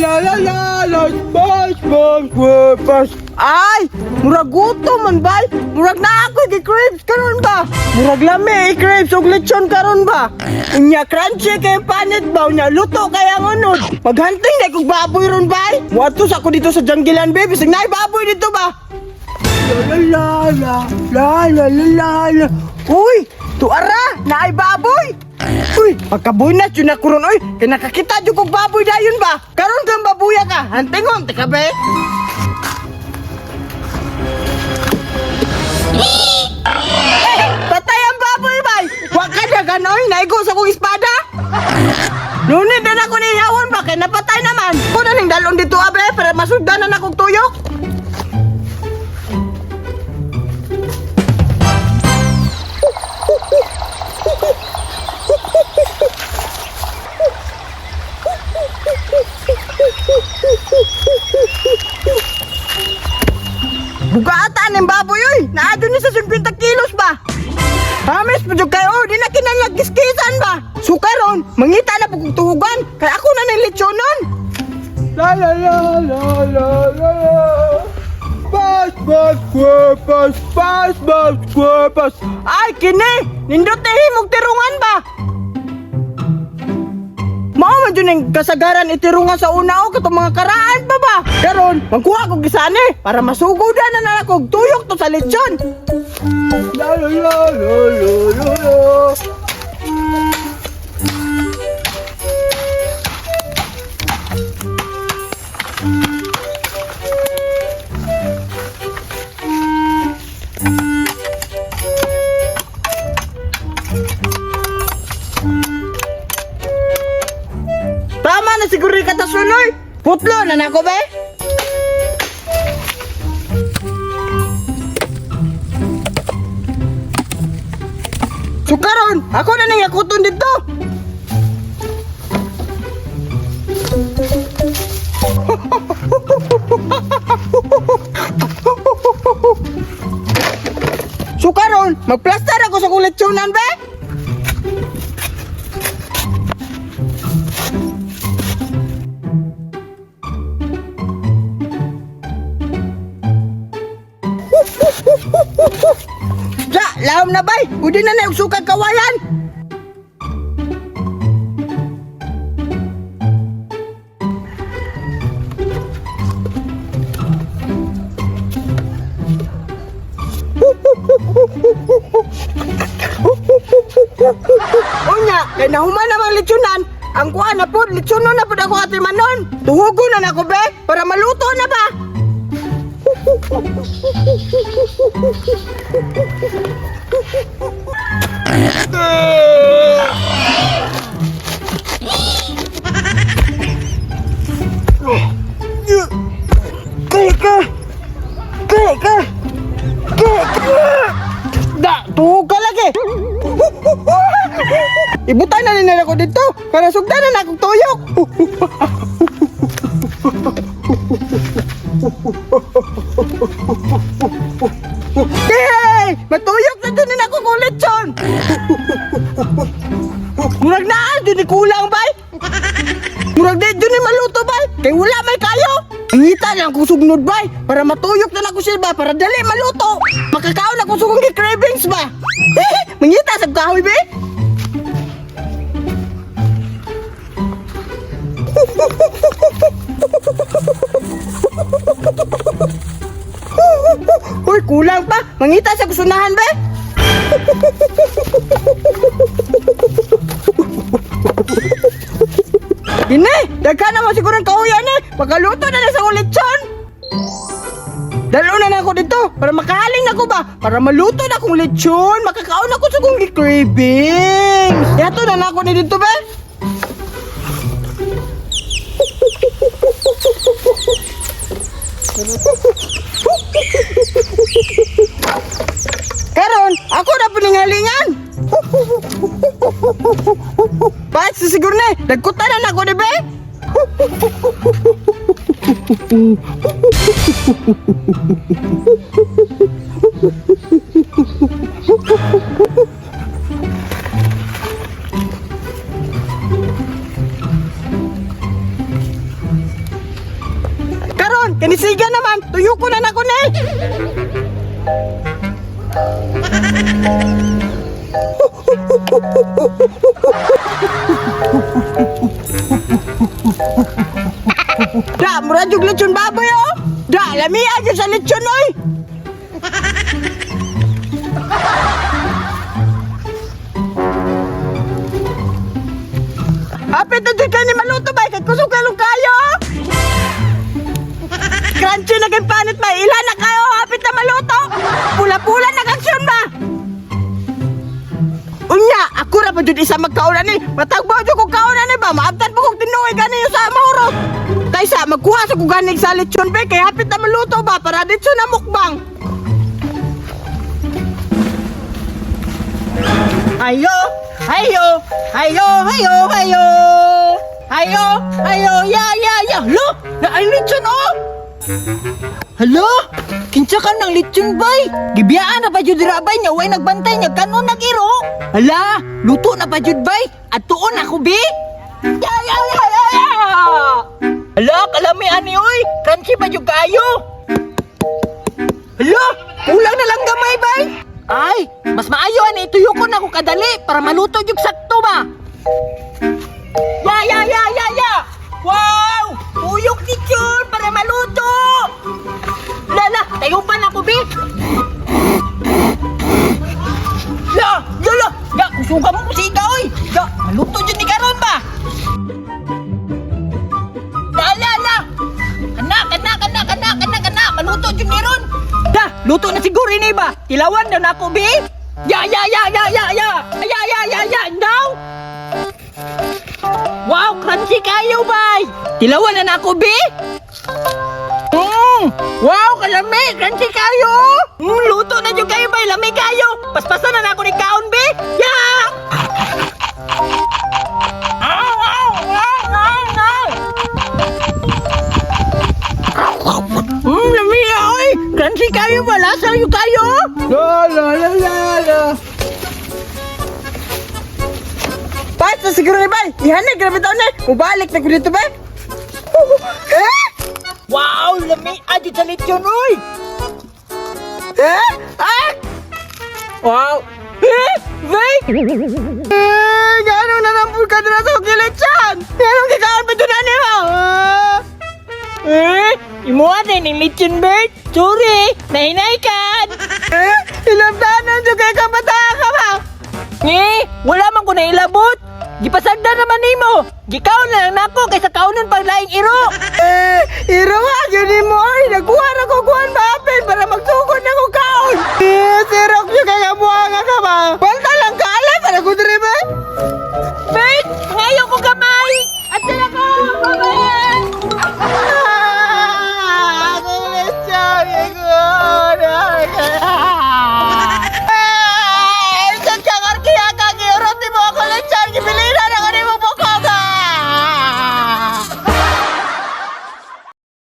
La la la la, SpongeBob SquarePants. Ay, murag gutom man bay. Murag na ako gi-crabs karon ba? Murag lami i-crabs og lechon karon ba? Unya crunchy kay panit ba? Unya luto kay ang unod. Maghunting na kog baboy ron bay. Muadto sa ako dito sa junglean, baby. Bisag naay baboy dito ba? La la la la la la la la. Uy, tuara, naay baboy. Uy, pagkabunat yun ako ron, uy. Kaya nakakita jud kog baboy dayon ba? Karon kang babuya ka. Hantingon, tika be. Eh, patay ang baboy bay. Wa ka dagan, oy. Naigo sa kong espada. Ngunit din ako nihawon ba? Kaya napatay naman. Kuna ning dalon dito, abe, para masugdan na akong tuyok. Bugatan ng baboy, oy. Naa ni sa 50 kilos ba? Hames pa jud kayo, di na kinahanglan kiskisan ba? So karon, mangita na po kong tuhugan, kay ako na ning lechonon. La la la la la la la. SpongeBob SquarePants, SpongeBob SquarePants. Ay, kini! Nindot na himog tirungan ba? Mao man jud ning kasagaran itirungan sa una o katong mga karaan pa ba? Karon, magkuha kog gisani para masugodan na na kog tuyok to sa lechon. La la la la la la la. Tama na siguro yung katasunoy. Putlo na nako be. So karon, ako na nang yakuton dito. So karon, magplastar ako sa kong lechonan be. Ja, lahom na bay. Pwede na na yung sukag kawayan. Unya, kay nahuman namang lechonan, ang kuha na po, lechonon na po ako ate Manon. Tuhugo na nako be, para maluto na ba? Kaya ka! Kaya ka! Kaya ka! Da, tuhog ka lagi! Ibutan na nila ko dito para sugdan na akong tuyok. Hey! Matuyok na din ako kung lechon! Murag naa, dun ni kulang bay! Murag di dun ni maluto bay! Kay wala may kayo! Ngita lang kung sugnod bay! Para matuyok na lang ko siya ba? Para dali maluto! Makakaon ako sugong cravings ba? Eh, mangita sa kahoy be! Uy, kulang pa! Mangita sa kusunahan be! Dine, daghan naman siguro ang kahuyan eh. Pagkaluto na na sa lechon. Dalo na na ako dito para makahaling na ko ba? Para maluto na akong lechon, makakaon ako sa kong cravings. Yato na na ako ni dito be. Karon, ako na puning halingan. Bakit sa siguro na eh? Nagkuta na ako, di ba? Kanisiga naman, tuyo ko na nako ni. Da, mura jug lechon baboy oh. Da, lami jud sa lechon oy. Apit na jud kani maluto bay kay kusog kayo kayo. Crunchy na kay panit bay, ila na kayo hapit na maluto. Pula-pula na kaksyon ba? Unya, ako ra pa jud isa magkaon ani. Matagbo jud ko kaon ani ba? Maabtan pa kog tinuoy gani yung sa mahurot. Kaysa magkuha sa kog ganig sa lechon be kay hapit na maluto ba para ditso na mukbang. Ayo, ayo, ayo, ayo, ayo. Ayo, ayo, ya, ya, ya. Lo, na ay lechon oh. Hala, kinsa ka ng lechon bay? Gibiyaan na pa jud dira bay nya way nagbantay nya kanon nag-iro. Hala, luto na pa jud bay. Atuon ako bi. Ya ya ya ya ya. Hala, kalami ani oy. Crunchy pa jud kaayo. Hala, kulang na lang gamay bay. Ay, mas maayo ani ituyo ko na ako kadali para maluto jud sakto ba. Ya ya ya ya ya. Wow! Tuyok lechon para maluto. Lala, tayupan ako, bi. La, la, la. Ya, kusuga mo kusika, oy. Ya, maluto dyan ni karon ba? La, la, la. Anak, anak, anak, anak, anak, anak. Maluto dyan ni ron. Da, luto na siguro ini ba? Tilawan na nako, bi. Ya, ya, ya, ya, ya, ya. Ya, ya, ya, ya. Now. Wow, crunchy kayo, bay. Tilawan na nako, bi. Wow, kalami! Crunchy kayo! Luto na jud kayo, bay. Lami kayo! Paspasan na nako ni kaon, be! Ya! Aw, aw, aw, aw, aw! Lami oy! Crunchy kayo ba? Lasa yung kayo! La la la la la. Pat, sa siguro ni bay! Ihanay, grabe taon na! Mubalik na ko dito, bay! Eh? Wow! Lami! Adi sa lechon, oy! Eh? Ah! Wow! Eh? Bay! Eh, ganong nanampol ka na sa kilitsan? Ganong kikaon pa doon ano mo? Eh? Imuha din yung lechon, Bert! Sorry! Nahinay kan! Eh, ilamdanan jud kay kabataan ka ba? Eh, wala man ko nailabot! Gipasagdan naman nimo! Gikaon na lang nako kaysa kaunon pag laing iro! Eh, iro nga gyud nimo oy, nagkuha ra ko kuan maapin para magsugod na ko kaon. Eh, sirok jud kay kabuanga ka ba? Balta lang ka alam para ko diri ba? Bert! Ngayon ko kamay! At sila ko! Bye-bye!